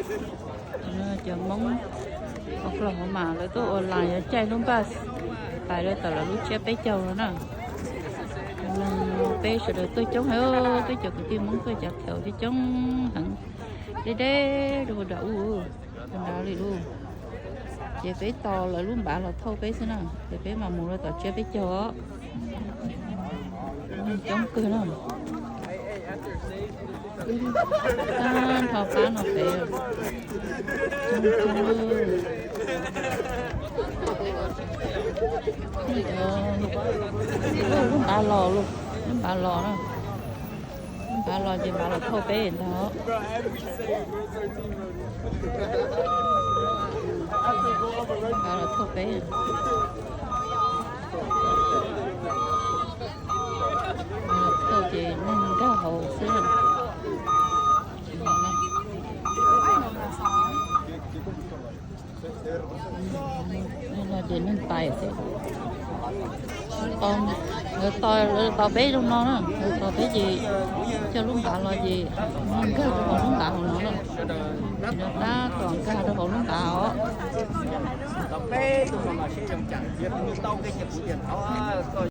Cov Hmoob hauv Oklahoma lawv tuaj ua line yuav caij lub npaj pais rau tom lawv lub tsiab peb caug no na. Peb sawv daws tuaj coob heev, peb cov kwv tij Hmoob tuaj cov khaus coob coob heev, deb deb rau puag nram ub, puag nrad li lauj. Ces peb tos lawv lub npav los thauj peb xwb na, ces peb mam mus rau tom tsiab peb caug os. Neeg coob kawg na. Tag nrho pab no pem. Lub npav los, lub npav los na. Lub npav los ces npav los thauj peb ntag. Npav los thauj peb. Npav los thauj ces neeg nkag hauv xwb. No ces neeg pais xwb. Lawv tos peb zoo no na, lawv tos peb ces coj lub npav los ces neeg nkag rau hauv lub npav hauv no na. Ces lawv tab tom nkag rau hauv lub npav os.